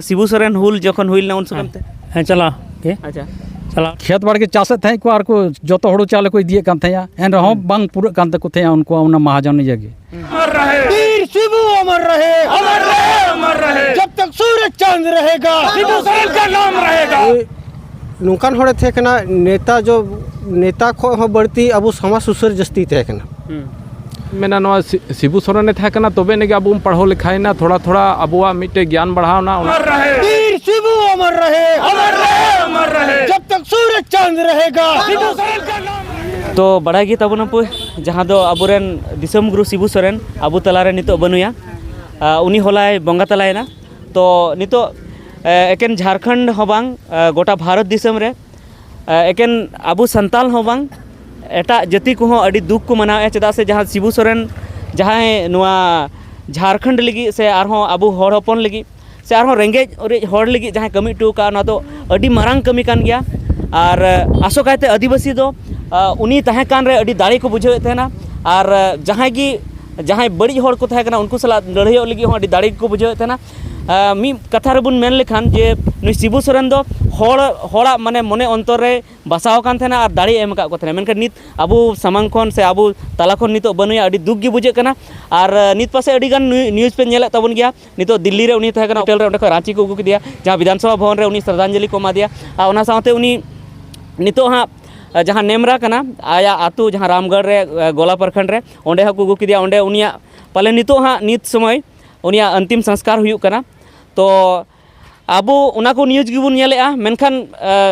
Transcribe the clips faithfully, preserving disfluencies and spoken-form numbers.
ᱥᱤᱵᱩ ᱥᱚᱨᱮᱱ ᱦᱩᱞ ᱡᱚᱠᱷᱚᱱ ᱦᱩᱭ ᱞᱮᱱᱟ ᱩᱱ ᱥᱚᱢᱚᱭ ᱛᱮ? ᱦᱮᱸ, ᱪᱟᱞᱟᱣ ᱜᱮ᱾ ᱟᱪᱪᱷᱟ᱾ ᱪᱟᱞᱟᱣ᱾ ᱠᱷᱮᱛ ᱵᱟᱲᱜᱮ ᱪᱟᱥᱮᱫ ᱛᱟᱦᱮᱸᱫ ᱠᱚ ᱟᱨ ᱠᱚ ᱡᱚᱛᱚ ᱦᱩᱲᱩ ᱪᱟᱣᱞᱮ ᱠᱚ ᱤᱫᱤᱭᱮᱫ ᱠᱟᱱ ᱛᱟᱦᱮᱸᱫᱼᱟ, ᱮᱱ ᱨᱮᱦᱚᱸ ᱵᱟᱝ ᱯᱩᱨᱟᱹᱜ ᱠᱟᱱ ᱛᱟᱠᱚ ᱛᱟᱦᱮᱸᱫᱼᱟ ᱩᱱᱠᱩᱣᱟᱜ ᱚᱱᱟ ᱢᱟᱦᱟᱡᱚᱱ ᱤᱭᱟᱹ ᱜᱮ᱾ अमर रहे। वीर शिबू अमर रहे। अमर रहे, अमर रहे। जब तक सूरज चांद रहेगा। शिबू सोरेन का नाम रहेगा। ᱱᱚᱝᱠᱟᱱ ᱦᱚᱲᱮ ᱛᱟᱦᱮᱸ ᱠᱟᱱᱟ, ᱱᱮᱛᱟ ᱡᱚ ᱱᱮᱛᱟ ᱠᱷᱚᱱ ᱦᱚᱸ ᱵᱟᱹᱲᱛᱤ ᱟᱵᱚ ᱥᱚᱢᱟᱡᱽ ᱥᱩᱥᱟᱹᱨ ᱡᱟᱹᱥᱛᱤ ᱛᱟᱦᱮᱸ ᱠᱟᱱᱟ᱾ ᱢᱮᱱᱟ ᱱᱚᱣᱟ ᱥᱤ- ᱥᱤᱵᱩ ᱥᱚᱨᱮᱱᱮ ᱛᱟᱦᱮᱸ ᱠᱟᱱᱟ, ᱛᱚᱵᱮ ᱮᱱᱮ ᱜᱮ ᱟᱵᱚ ᱵᱚᱱ ᱯᱟᱲᱦᱟᱣ ᱞᱮᱠᱷᱟᱭᱮᱱᱟ, ᱛᱷᱚᱲᱟ ᱛᱷᱚᱲᱟ ᱟᱵᱚᱣᱟᱜ ᱢᱤᱫᱴᱮᱡ ᱜᱮᱭᱟᱱ ᱵᱟᱲᱦᱟᱣᱱᱟ᱾ ᱚᱱᱟ वीर शिबू अमर रहे। अमर रहे, अमर रहे। जब तक सूरज चांद रहेगा। शिबू सोरेन का नाम ᱛᱚ ᱵᱟᱲᱟᱭ ᱜᱮ ᱛᱟᱵᱚᱱᱟᱯᱮ, ᱡᱟᱦᱟᱸ ᱫᱚ ᱟᱵᱚᱨᱮᱱ ᱫᱤᱥᱚᱢ ᱜᱩᱨᱩ ᱥᱤᱵᱩ ᱥᱚᱨᱮᱱ ᱟᱵᱚ ᱛᱟᱞᱟᱨᱮ ᱱᱤᱛᱚᱜ ᱵᱟᱹᱱᱩᱭᱟ᱾ ᱟᱨ ᱩᱱᱤ ᱦᱚᱞᱟᱭ ᱵᱚᱸᱜᱟ ᱛᱟᱞᱟᱭᱮᱱᱟ᱾ ᱛᱚ ᱱᱤᱛᱚᱜ ᱮ, ᱮᱠᱮᱱ ᱡᱷᱟᱲᱠᱷᱚᱸᱰ ᱦᱚᱸ ᱵᱟᱝ, ᱮ, ᱜᱚᱴᱟ ᱵᱷᱟᱨᱚᱛ ᱫᱤᱥᱚᱢ ᱨᱮ ᱮ, ᱮᱠᱮᱱ ᱟᱵᱚ ᱥᱟᱱᱛᱟᱞ ᱦᱚᱸ ᱵᱟᱝ, ᱮᱴᱟᱜ ᱡᱟᱹᱛᱤ ᱠᱚᱦᱚᱸ ᱟᱹᱰᱤ ᱫᱩᱠ ᱠᱚ ᱢᱟᱱᱟᱣᱮᱫᱼᱟ᱾ ᱪᱮᱫᱟᱜ ᱥᱮ ᱡᱟᱦᱟᱸ ᱥᱤᱵᱩ ᱥᱚᱨᱮᱱ ᱡᱟᱦᱟᱸᱭ ᱱᱚᱣᱟ ᱡᱷᱟᱲᱠᱷᱚᱸᱰ ᱞᱟᱹᱜᱤᱫ ᱥᱮ ᱟᱨᱦᱚᱸ ᱟᱵᱚ ᱦᱚᱲ ᱦᱚᱯᱚᱱ ᱞᱟᱹᱜᱤᱫ ᱥᱮ ᱟᱨᱦᱚᱸ ᱨᱮᱸᱜᱮᱡ ᱚᱨᱮᱡ ᱦᱚᱲ ᱞᱟᱹᱜᱤᱫ ᱡᱟᱦᱟᱸᱭ ᱠᱟᱹᱢᱤ ᱦᱚᱴᱚ ᱟᱠᱟᱫᱼᱟ, ᱚᱱᱟ ᱫᱚ ᱟᱹᱰᱤ ᱢᱟᱨᱟᱝ ᱠᱟᱹᱢᱤ ᱠᱟᱱ ᱜᱮᱭᱟ᱾ ᱟᱨ ᱟᱥᱚᱠᱟᱭᱛᱮ ᱟᱹᱫᱤᱵᱟᱹᱥᱤ ᱫᱚ ᱟ, ᱩᱱᱤ ᱛᱟᱦᱮᱸ ᱠᱟᱱ ᱨᱮ ᱟᱹᱰᱤ ᱫᱟᱲᱮ ᱠᱚ ᱵᱩᱡᱷᱟᱹᱣᱮᱫ ᱛᱟᱦᱮᱱᱟ᱾ ᱟᱨ ᱡᱟᱦᱟᱸᱭ ᱜᱮ ᱡᱟᱦᱟᱸᱭ ᱵᱟᱹᱲᱤᱡ ᱦᱚᱲ ᱠᱚ ᱛᱟᱦᱮᱸ ᱠᱟᱱᱟ, ᱩᱱᱠᱩ ᱥᱟᱞᱟᱜ ᱞᱟᱹᱲᱦᱟᱹᱭᱚᱜ ᱞᱟᱹᱜᱤᱫ ᱦᱚᱸ ᱟᱹᱰᱤ ᱫᱟᱲᱮ ᱜᱮᱠᱚ ᱵᱩᱡᱷᱟᱹᱣᱮᱫ ᱛᱟᱦᱮᱱᱟ᱾ ᱟ, ᱢᱤᱫ ᱠᱟᱛᱷᱟ ᱨᱮᱵᱚᱱ ᱢᱮᱱ ᱞᱮᱠᱷᱟᱱ ᱡᱮ ᱱᱩᱭ ᱥᱤᱵᱩ ᱥᱚᱨᱮᱱ ᱫᱚ ᱦᱚᱲ ᱦᱚᱲᱟᱜ ᱢᱟᱱᱮ ᱢᱚᱱᱮ ᱚᱱᱛᱚᱨ ᱨᱮ ᱵᱟᱥᱟᱣ ᱟᱠᱟᱱ ᱛᱟᱦᱮᱱᱟ ᱟᱨ ᱫᱟᱲᱮ ᱮᱢ ᱟᱠᱟᱫ ᱠᱚ ᱛᱟᱦᱮᱱᱟ᱾ ᱢᱮᱱᱠᱷᱟᱱ ᱱᱤᱛ ᱟᱵᱚ ᱥᱟᱢᱟᱝ ᱠᱷᱚᱱ ᱥᱮ ᱟᱵᱚ ᱛᱟᱞᱟ ᱠᱷᱚᱱ ᱱᱤᱛᱚᱜ ᱵᱟᱹᱱᱩᱭᱟ, ᱟᱹᱰᱤ ᱫᱩᱠ ᱜᱮ ᱵᱩᱡᱷᱟᱹᱜ ᱠᱟᱱᱟ᱾ ᱟᱨ ᱱᱤᱛ ᱯᱟᱥᱮᱡ ᱟᱹᱰᱤ ᱜᱟᱱ ᱱᱤᱭᱩᱡᱽ ᱯᱮ ᱧᱮᱞᱮᱫ ᱛᱟᱵᱚᱱ ᱜᱮᱭᱟ, ᱱᱤᱛᱚᱜ ᱫᱤᱞᱞᱤ ᱨᱮ ᱩᱱᱤ ᱛᱟᱦᱮᱸ ᱠᱟᱱᱟ ᱦᱳᱴᱮᱞ ᱨᱮ, ᱚᱸᱰᱮ ᱠᱷᱚᱱ ᱨᱟᱸᱪᱤ ᱠᱚ ᱟᱹᱜᱩ ᱠᱮᱫᱮᱭᱟ, ᱡᱟᱦᱟᱸ ᱵᱤᱫᱷᱟᱱ ᱥᱚᱵᱷᱟ ᱵᱷᱚᱵᱚᱱ ᱨᱮ ᱩᱱᱤ ᱥᱨᱟᱫᱷᱟᱧᱡᱚᱞᱤ ᱠᱚ ᱮᱢᱟ ᱫᱮᱭᱟ᱾ ᱟᱨ ᱚᱱᱟ ᱥᱟᱶᱛᱮ ᱩᱱᱤ ᱱᱤᱛᱚᱜ ᱦᱟᱸᱜ ᱡᱟᱦᱟᱸ ᱱᱮᱢᱨᱟ ᱠᱟᱱᱟ, ᱟᱭᱟᱜ ᱟᱹᱛᱩ ᱡᱟᱦᱟᱸ ᱨᱟᱢᱜᱚᱲ ᱨᱮ, ᱜᱚᱞᱟ ᱯᱨᱚᱠᱷᱚᱸᱰ ᱨᱮ, ᱚᱸᱰᱮ ᱦᱚᱸᱠᱚ ᱟᱹᱜᱩ ᱠᱮᱫᱮᱭᱟ᱾ ᱚᱸᱰᱮ ᱩᱱᱤᱭᱟᱜ ᱯᱟᱞᱮ ᱱᱤᱛᱚᱜ ᱦᱟᱸᱜ ᱱᱤᱛ ᱥᱚᱢᱚᱭ ᱩᱱᱤᱭᱟᱜ ᱚᱱᱛᱤᱢ ᱥᱚᱝᱥᱠᱟᱨ ᱦᱩᱭᱩᱜ ᱠᱟᱱᱟ᱾ ᱛᱚ ᱟᱵᱚ ᱚᱱᱟ ᱠᱚ ᱱᱤᱭᱩᱡᱽ ᱜᱮᱵᱚᱱ ᱧᱮᱞᱮᱫᱼᱟ, ᱢᱮᱱᱠᱷᱟᱱ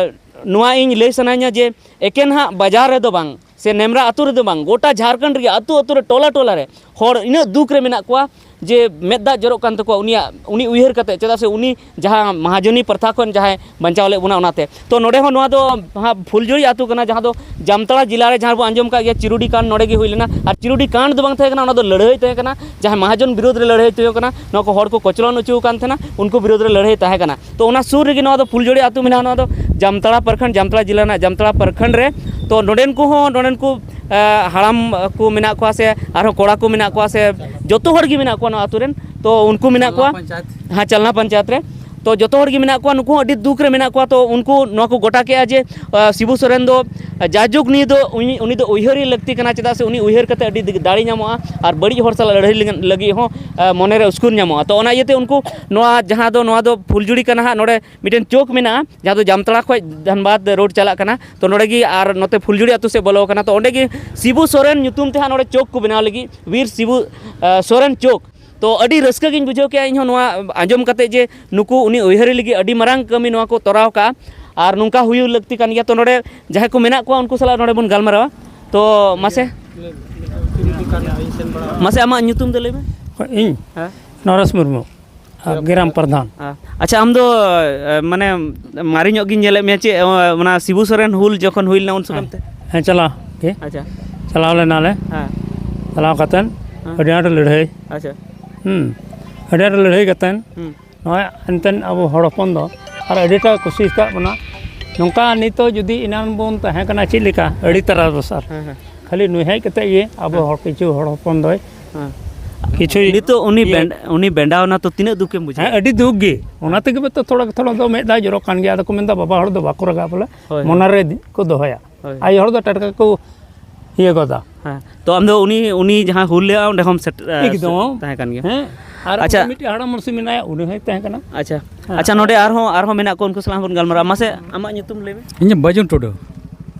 ᱱᱚᱣᱟ ᱤᱧ ᱞᱟᱹᱭ ᱥᱟᱱᱟᱧᱟ ᱡᱮ ᱮᱠᱮᱱ ᱦᱟᱸᱜ ᱵᱟᱡᱟᱨ ᱨᱮᱫᱚ ᱵᱟᱝ ᱥᱮ ᱱᱮᱢᱨᱟ ᱟᱹᱛᱩ ᱨᱮᱫᱚ ᱵᱟᱝ, ᱜᱚᱴᱟ ᱡᱷᱟᱲᱠᱷᱚᱸᱰ ᱨᱮᱜᱮ ᱟᱹᱛᱩ ᱟᱹᱛᱩ ᱨᱮ, ᱴᱚᱞᱟ ᱴᱚᱞᱟ ᱨᱮ ᱦᱚᱲ ᱤᱱᱟᱹᱜ ᱫᱩᱠ ᱨᱮ ᱢᱮᱱᱟᱜ ᱠᱚᱣᱟ ᱡᱮ ᱢᱮᱫ ᱫᱟᱜ ᱡᱚᱨᱚᱜ ᱠᱟᱱ ᱛᱟᱠᱚᱣᱟ ᱩᱱᱤᱭᱟᱜ, ᱩᱱᱤ ᱩᱭᱦᱟᱹᱨ ᱠᱟᱛᱮ᱾ ᱪᱮᱫᱟᱜ ᱥᱮ ᱩᱱᱤ ᱡᱟᱦᱟᱸ ᱢᱟᱦᱟᱡᱚᱱᱤ ᱯᱨᱚᱛᱷᱟ ᱠᱷᱚᱱ ᱡᱟᱦᱟᱸᱭ ᱵᱟᱧᱪᱟᱣ ᱞᱮᱫ ᱵᱚᱱᱟ, ᱚᱱᱟᱛᱮ᱾ ᱛᱚ ᱱᱚᱰᱮ ᱦᱚᱸ ᱱᱚᱣᱟ ᱫᱚ ᱦᱟᱸᱜ ᱯᱷᱩᱞᱡᱷᱩᱨᱤ ᱟᱹᱛᱩ ᱠᱟᱱᱟ, ᱡᱟᱦᱟᱸ ᱫᱚ ᱡᱟᱢᱛᱟᱲᱟ ᱡᱮᱞᱟ ᱨᱮ, ᱡᱟᱦᱟᱸ ᱵᱚᱱ ᱟᱸᱡᱚᱢ ᱠᱟᱜ ᱜᱮᱭᱟ ᱪᱤᱨᱩᱰᱤ ᱠᱟᱱᱰ ᱱᱚᱰᱮ ᱜᱮ ᱦᱩᱭ ᱞᱮᱱᱟ᱾ ᱟᱨ ᱪᱤᱨᱩᱰᱤ ᱠᱟᱱᱰ ᱫᱚ ᱵᱟᱝ ᱛᱟᱦᱮᱸ ᱠᱟᱱᱟ, ᱚᱱᱟ ᱫᱚ ᱞᱟᱹᱲᱦᱟᱹᱭ ᱛᱟᱦᱮᱸ ᱠᱟᱱᱟ, ᱡᱟᱦᱟᱸᱭ ᱢᱟᱦᱟᱡᱚᱱ ᱵᱤᱨᱳᱫᱷ ᱨᱮ ᱞᱟᱹᱲᱦᱟᱹᱭ ᱛᱟᱦᱮᱸ ᱠᱟᱱᱟ, ᱱᱚᱣᱟ ᱠᱚ ᱦᱚᱲ ᱠᱚ ᱠᱚᱪᱞᱚᱱ ᱦᱚᱪᱚ ᱟᱠᱟᱱ ᱛᱟᱦᱮᱱᱟ, ᱩᱱᱠᱩ ᱵᱤᱨᱳᱫᱷ ᱨᱮ ᱞᱟᱹᱲᱦᱟᱹᱭ ᱛᱟᱦᱮᱸ ᱠᱟᱱᱟ᱾ ᱛᱚ ᱚᱱᱟ ᱥᱩᱨ ᱨᱮᱜᱮ ᱱᱚᱣᱟ ᱫᱚ ᱯᱷᱩᱞᱡᱷᱩᱨᱤ ᱟᱹᱛᱩ ᱢᱮᱱᱟᱜᱼᱟ, ᱱᱚᱣᱟ ᱫᱚ ᱡᱟᱢᱛᱟᱲᱟ ᱯᱨᱚᱠᱷᱚᱸᱰ, ᱡᱟᱢᱛᱟᱲᱟ ᱡᱮᱞᱟ ᱨᱮᱱᱟᱜ ᱡᱟᱢᱛᱟᱲᱟ ᱯᱨᱚᱠᱷᱚᱸᱰ ᱨᱮ᱾ ᱛᱚ ᱱᱚᱰᱮᱱ ᱠᱚ ᱦᱚᱸ, ᱱᱚᱰᱮᱱ ᱠᱚ ᱮ, ᱦᱟᱲᱟᱢ ᱠᱚ ᱢᱮᱱᱟᱜ ᱠᱚᱣᱟ ᱥᱮ ᱟᱨᱦᱚᱸ ᱠᱚᱲᱟ ᱠᱚ ᱢᱮᱱᱟᱜ ᱠᱚᱣᱟ ᱥᱮ ᱡᱚᱛᱚ ᱦᱚᱲ ᱜᱮ ᱢᱮᱱᱟᱜ ᱠᱚᱣᱟ ᱱᱚᱣᱟ ᱟᱹᱛᱩ ᱨᱮᱱ᱾ ᱛᱚ ᱩᱱᱠᱩ ᱢᱮᱱᱟᱜ ᱠᱚᱣᱟ, ᱦᱮᱸ, ᱪᱟᱞᱱᱟ ᱯᱚᱧᱪᱟᱭᱮᱛ ᱨᱮ᱾ ᱛᱚ ᱡᱚᱛᱚ ᱦᱚᱲ ᱜᱮ ᱢᱮᱱᱟᱜ ᱠᱚᱣᱟ, ᱱᱩᱠᱩ ᱦᱚᱸ ᱟᱹᱰᱤ ᱫᱩᱠ ᱨᱮ ᱢᱮᱱᱟᱜ ᱠᱚᱣᱟ᱾ ᱛᱚ ᱩᱱᱠᱩ ᱱᱚᱣᱟ ᱠᱚ ᱜᱚᱴᱟ ᱠᱮᱜᱼᱟ ᱡᱮ, ᱟ, ᱥᱤᱵᱩ ᱥᱚᱨᱮᱱ ᱫᱚ, ᱟ, ᱡᱟᱭᱡᱩᱜᱽ ᱱᱤᱭᱟᱹ ᱫᱚ ᱩᱱᱤ, ᱩᱱᱤ ᱫᱚ ᱩᱭᱦᱟᱹᱨ ᱜᱮ ᱞᱟᱹᱠᱛᱤ ᱠᱟᱱᱟ, ᱪᱮᱫᱟᱜ ᱥᱮ ᱩᱱᱤ ᱩᱭᱦᱟᱹᱨ ᱠᱟᱛᱮ ᱟᱹᱰᱤ ᱫᱟᱲᱮ ᱧᱟᱢᱚᱜᱼᱟ ᱟᱨ ᱵᱟᱹᱲᱤᱡ ᱦᱚᱲ ᱥᱟᱞᱟᱜ ᱞᱟᱹᱲᱦᱟᱹᱭ ᱞᱟᱹᱜᱤᱫ ᱦᱚᱸ, ᱟ, ᱢᱚᱱᱮᱨᱮ ᱩᱥᱠᱩᱨ ᱧᱟᱢᱚᱜᱼᱟ᱾ ᱛᱚ ᱚᱱᱟ ᱤᱭᱟᱹᱛᱮ ᱩᱱᱠᱩ ᱱᱚᱣᱟ ᱡᱟᱦᱟᱸ ᱫᱚ, ᱱᱚᱣᱟ ᱫᱚ ᱯᱷᱩᱞᱡᱩᱲᱤ ᱠᱟᱱᱟ ᱦᱟᱸᱜ, ᱱᱚᱰᱮ ᱢᱤᱫᱴᱮᱱ ᱪᱚᱠ ᱢᱮᱱᱟᱜᱼᱟ, ᱡᱟᱦᱟᱸ ᱫᱚ ᱡᱟᱢᱛᱟᱲᱟ ᱠᱷᱚᱱ ᱫᱷᱟᱱᱵᱟᱫᱽ ᱨᱳᱰ ᱪᱟᱞᱟᱜ ᱠᱟᱱᱟ᱾ ᱛᱚ ᱱᱚᱰᱮ ᱜᱮ ᱟᱨ ᱱᱚᱛᱮ ᱯᱷᱩᱞᱡᱩᱲᱤ ᱟᱹᱛᱩ ᱥᱮᱫ ᱵᱚᱞᱚ ᱟᱠᱟᱱᱟ᱾ ᱛᱚ ᱚᱸᱰᱮ ᱜᱮ ᱥᱤᱵᱩ ᱥᱚᱨᱮᱱ ᱧᱩᱛᱩᱢ ᱛᱮ ᱦᱟᱸᱜ ᱱᱚᱰᱮ ᱪᱚᱠ ᱠᱚ ᱵᱮᱱᱟᱣ ᱞᱟᱹᱜᱤᱫ, ᱵᱤᱨ ᱥᱤᱵᱩ, ᱟ, ᱥᱚᱨᱮᱱ ᱪᱚᱠ᱾ ᱛᱚ ᱟᱹᱰᱤ ᱨᱟᱹᱥᱠᱟᱹ ᱜᱤᱧ ᱵᱩᱡᱷᱟᱹᱣ ᱠᱮᱜᱼᱟ ᱤᱧᱦᱚᱸ ᱱᱚᱣᱟ ᱟᱸᱡᱚᱢ ᱠᱟᱛᱮ ᱡᱮ ᱱᱩᱠᱩ ᱩᱱᱤ ᱩᱭᱦᱟᱹᱨᱤ ᱞᱟᱹᱜᱤᱫ ᱟᱹᱰᱤ ᱢᱟᱨᱟᱝ ᱠᱟᱹᱢᱤ ᱱᱚᱣᱟ ᱠᱚ ᱛᱚᱨᱟᱣ ᱠᱟᱜᱼᱟ ᱟᱨ ᱱᱚᱝᱠᱟ ᱦᱩᱭᱩᱜ ᱞᱟᱹᱠᱛᱤ ᱠᱟᱱ ᱜᱮᱭᱟ᱾ ᱛᱚ ᱱᱚᱰᱮ ᱡᱟᱦᱟᱸᱭ ᱠᱚ ᱢᱮᱱᱟᱜ ᱠᱚᱣᱟ ᱩᱱᱠᱩ ᱥᱟᱞᱟᱜ ᱱᱚᱰᱮ ᱵᱚᱱ ᱜᱟᱞᱢᱟᱨᱟᱣᱟ᱾ ᱛᱚ ᱢᱟᱥᱮ, ᱢᱟᱥᱮ ᱟᱢᱟᱜ ᱧᱩᱛᱩᱢ ᱫᱚ ᱞᱟᱹᱭ ᱢᱮ᱾ ᱤᱧ? ᱦᱮᱸ? ᱱᱚᱨᱮᱥ ᱢᱩᱨᱢᱩ, ᱟᱨ ᱜᱨᱟᱢ ᱯᱨᱚᱫᱷᱟᱱ᱾ ᱟᱪᱪᱷᱟ, ᱟᱢ ᱫᱚ, ᱮ, ᱢᱟᱱᱮ ᱢᱟᱨᱮ ᱧᱚᱜ ᱜᱤᱧ ᱧᱮᱞᱮᱫ ᱢᱮᱭᱟ, ᱪᱮᱫ, ᱚ, ᱚᱱᱟ ᱥᱤᱵᱩ ᱥᱚᱨᱮᱱ ᱦᱩᱞ ᱡᱚᱠᱷᱚᱱ ᱦᱩᱭ ᱞᱮᱱᱟ ᱩᱱ ᱥᱚᱢᱚᱭ ᱦᱮᱸ᱾ ᱛᱮ? ᱦᱮᱸ, ᱪᱟᱞᱟᱣ ᱜᱮ᱾ ᱟᱪᱪᱷᱟ᱾ ᱪᱟᱞᱟᱣ ᱞᱮᱱᱟᱞᱮ᱾ ᱦᱮᱸ᱾ ᱪᱟᱞᱟᱣ ᱠᱟᱛᱮᱱ ᱦᱮᱸ᱾ ᱟᱹᱰᱤ ᱟᱸᱴ ᱞᱟᱹᱲᱦᱟᱹᱭ᱾ ᱟᱪᱪᱷᱟ᱾ ᱦᱩᱸ᱾ ᱟᱹᱰᱤ ᱟᱸᱴ ᱞᱟᱹᱲᱦᱟᱹᱭ ᱠᱟᱛᱮᱱ ᱦᱩᱸ᱾ ᱱᱚᱜᱼᱚᱭ ᱮᱱᱛᱮᱱ ᱟᱵᱚ ᱦᱚᱲ ᱦᱚᱯᱚᱱ ᱫᱚ ᱟᱨ ᱟᱹᱰᱤᱴᱟ ᱠᱩᱥᱤ ᱟᱠᱟᱫ ᱵᱚᱱᱟ᱾ ᱱᱚᱝᱠᱟ ᱱᱤᱛᱚᱜ ᱡᱩᱫᱤ ᱮᱱᱟᱱ ᱵᱚᱱ ᱛᱟᱦᱮᱸ ᱠᱟᱱᱟ ᱪᱮᱫ ᱞᱮᱠᱟ? ᱟᱹᱰᱤ ᱛᱟᱨᱟ ᱫᱚᱥᱟᱨ᱾ ᱦᱮᱸ, ᱦᱮᱸ᱾ ᱠᱷᱟᱹᱞᱤ ᱱᱩᱭ ᱦᱮᱡ ᱠᱟᱛᱮ ᱜᱮ ᱟᱵᱚ ᱦᱮᱸ᱾ ᱦᱚᱲ ᱠᱤᱪᱷᱩ ᱦᱚᱲ ᱦᱚᱯᱚᱱ ᱫᱚᱭ ᱦᱮᱸ᱾ ᱠᱤᱪᱷᱩᱭ ᱱᱤᱛᱚᱜ ᱩᱱᱤ ᱤᱭᱟᱹ ᱵᱮᱱ-, ᱩᱱᱤ ᱵᱮᱱᱰᱟᱣ ᱮᱱᱟ ᱛᱚ ᱛᱤᱱᱟᱹᱜ ᱫᱩᱠᱮᱢ ᱵᱩᱡᱷᱟᱹᱣᱟ? ᱦᱮᱸ, ᱟᱹᱰᱤ ᱫᱩᱠ ᱜᱮ᱾ ᱚᱱᱟ ᱛᱮᱜᱮ ᱛᱚ ᱛᱷᱚᱲᱟ, ᱛᱷᱚᱲᱟ ᱫᱚ ᱢᱮᱫ ᱫᱟᱜ ᱡᱚᱨᱚᱜ ᱠᱟᱱ ᱜᱮᱭᱟ᱾ ᱟᱫᱚ ᱠᱚ ᱢᱮᱱᱫᱟ, "ᱵᱟᱵᱟ ᱦᱚᱲ ᱫᱚ ᱵᱟᱠᱚ ᱨᱟᱜᱟ ᱵᱚᱞᱮ, ᱦᱳᱭ, ᱢᱚᱱᱮ ᱦᱳᱭ᱾ ᱨᱮ ᱠᱚ ᱫᱚᱦᱚᱭᱟ᱾ ᱦᱳᱭ᱾ ᱟᱭᱳ ᱦᱚᱲ ᱫᱚ ᱴᱟᱴᱠᱟ ᱠᱚ ᱤᱭᱟᱹ ᱜᱚᱫᱟ᱾" ᱦᱮᱸ᱾ ᱛᱚ ᱟᱢ ᱫᱚ ᱩᱱᱤ, ᱩᱱᱤ ᱡᱟᱦᱟᱸ ᱦᱩᱞ ᱞᱮᱜᱼᱟ ᱚᱸᱰᱮ ᱦᱚᱸᱢ ᱥᱮᱴ-, ᱮ, ᱮᱠᱫᱚᱢ᱾ ᱛᱟᱦᱮᱸ ᱠᱟᱱ ᱜᱮᱭᱟ? ᱦᱮᱸ᱾ ᱟᱨ ᱟᱪᱪᱷᱟ᱾ ᱩᱱᱤ ᱢᱤᱫᱴᱮᱡ ᱦᱟᱲᱟᱢ ᱢᱟᱹᱱᱥᱤ ᱢᱮᱱᱟᱭᱟ, ᱩᱱᱤ ᱦᱚᱸᱭ ᱛᱟᱦᱮᱸ ᱠᱟᱱᱟ᱾ ᱟᱪᱪᱷᱟ᱾ ᱦᱮᱸ᱾ ᱟᱪᱪᱷᱟ, ᱱᱚᱰᱮ ᱟᱨᱦᱚᱸ, ᱟᱨᱦᱚᱸ ᱢᱮᱱᱟᱜ ᱠᱚ, ᱩᱱᱠᱩ ᱥᱟᱞᱟᱜ ᱦᱚᱸᱵᱚᱱ ᱜᱟᱞᱢᱟᱨᱟᱜᱼᱟ᱾ ᱢᱟᱥᱮ ᱟᱢᱟᱜ ᱧᱩᱛᱩᱢ ᱞᱟᱹᱭ ᱢᱮ᱾ ᱤᱧ ᱵᱟᱹᱡᱩᱱ ᱴᱩᱰᱩ᱾